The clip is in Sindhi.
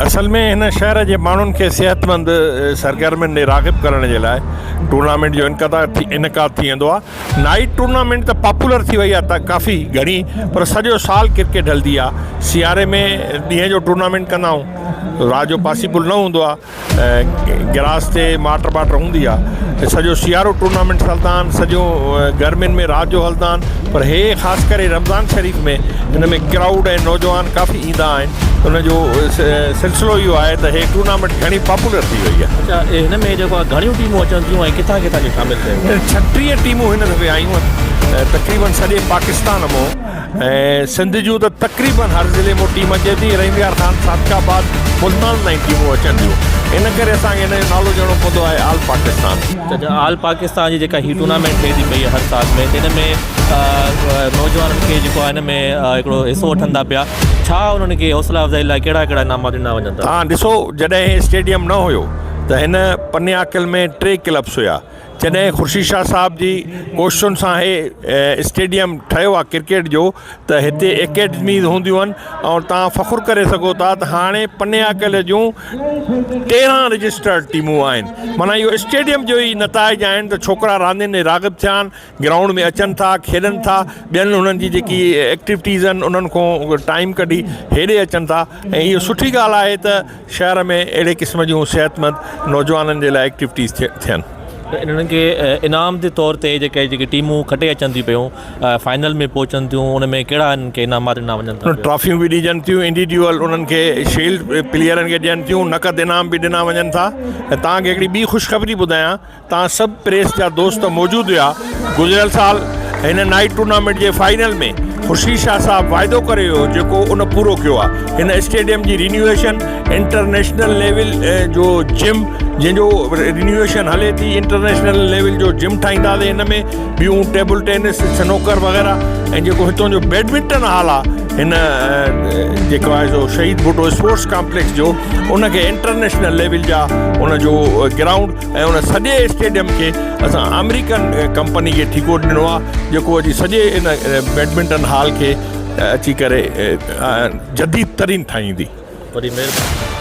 اصل ۾ هن شهر جي ماڻهن کي صحتمند سرگرمين ڏي راغب ڪرڻ جي لاء ٽورنامينٽ جو انعقاد ٿي ويندو آهي. نائيٽ ٽورنامينٽ ته پاپولر ٿي وئي آهي ڪافي گهڻي پر سڄو سال ڪرڪيٽ هلندي آهي. سياري ۾ ڏينهن جو ٽورنامينٽ ڪندا آهيون رات جو پاسيبل نه هوندو آهي. گراس تي ماٽ ٻاٽ هوندي آ ته سڄو سيارو ٽورنامينٽس هلندا آهن سڄو گرمين ۾ رات جو هلندا آهن پر هي خاص ڪري رمضان شريف ۾ هن ۾ ڪرائوڊ ۽ نوجوان ڪافي ايندا آهن ان جو سلسلو اهو آهي ته هي ٽورنامينٽ گهڻي پاپولر ٿي وئي آهي. اڇا هن ۾ جيڪو آهي گهڻيون ٽيمون اچن ٿيون ۽ ڪٿان ڪٿان جون شامل ٿين ٿيون؟ 36 ٽيمون هن دفعي آيون آهن تقريبن سڄي پاڪستان مون ۽ سنڌ جون ته تقريبن هر ضلعي مون ٽيم اچي ٿي، رحيم يار خان، صادق آباد، ملتان تائين ٽيمون اچن ٿيون، ان ڪري اسان کي ان جو نالو ڏيڻو پوندو آهي آل پاڪستان. اچا آل پاڪستان جي جيڪا هي ٽورنامينٽ ٿئي ٿي پئي هر سال ۾ ته ان ۾ نوجوانن کي جيڪو آهي ان ۾ هڪڙو حصو وٺن ٿا پيا ڇا انهن کي حوصلا افزائي لاء ڪهڙا ڪهڙا انعامات ڏنا وڃن ٿا؟ تهان ڏسو جڏهن هي اسٽيڊيم نه هيو ته هن پني عاقل ۾ ٽي ڪلبس هيا جڏهن خورشيد شاهه صاحب جي ڪوششن سان هي اسٽيڊيم ٺهيو آهي ڪرڪيٽ جو ته هتي اڪيڊميز هونديون آهن ۽ توهان فخر ڪري سگهو ٿا ته هاڻي پني عاقل جون 13 رجسٽرڊ ٽيمون آهن معنيٰ اهو اسٽيڊيم جو ئي نتائج آهن ته ڇوڪرا راندين ڏي راغب ٿيا آهن گرائونڊ ۾ اچن ٿا کيڏن ٿا ٻين انهن جي جيڪي ايڪٽيوٽيز آهن انهن کان ٽائيم ڪڍي هيڏي اچن ٿا ۽ اهو سٺي ڳالهه آهي ته شهر ۾ اهڙي قسم جون صحتمند نوجوانن جي لاء ايڪٽيوٽيز ٿين. ته انهن کي انعام جي طور تي جيڪي جيڪي ٽيمون کٽي اچن ٿيون پيون فائنل ۾ پهچن ٿيون ان ۾ ڪهڙا انهن کي انعامات ڏنا وڃن ٿا پيا. ٽرافيون به ڏجن ٿيون انڊيوڊيول انهن کي شيلڊ پليئرن کي ڏين ٿيون نقد انعام به ڏنا وڃن ٿا ۽ توهان کي هڪڙي ٻي خوشخبري ٻڌايان توهان سڀ پريس جا دوست موجود هيا. گذريل سال هن نائيٽ ٽورنامينٽ جي فائنل ۾ خورشيد شاهه صاحب واعدو ڪري ويو جيڪو ان پورو ڪيو آهي. هن اسٽيڊيم جي رينيوئيشن انٽرنيشنل ليول جو جم جنهن جو رينيوئيشن هلي ٿي انٽرنيشنل ليول جو جم ٺاهينداسين هن ۾ ٻيون ٽيبل ٽينس سنوڪر وغيره ۽ جيڪو هتان جو بيڊمنٽن هال آهي هن جيڪو آهي سو شهيد ڀٽو اسپورٽس ڪامپليڪس جو ان کي انٽرنيشنل ليول جا ان جو گرائونڊ ۽ ان سڄي اسٽيڊيم کي اسان آمريڪن ڪمپني کي ٺيڪو ڏنو آهي جيڪو اچي سڄي ان بيڊمنٽن هال کي اچي ڪري جديد ترين ٺاهيندي. وڏي مهرباني.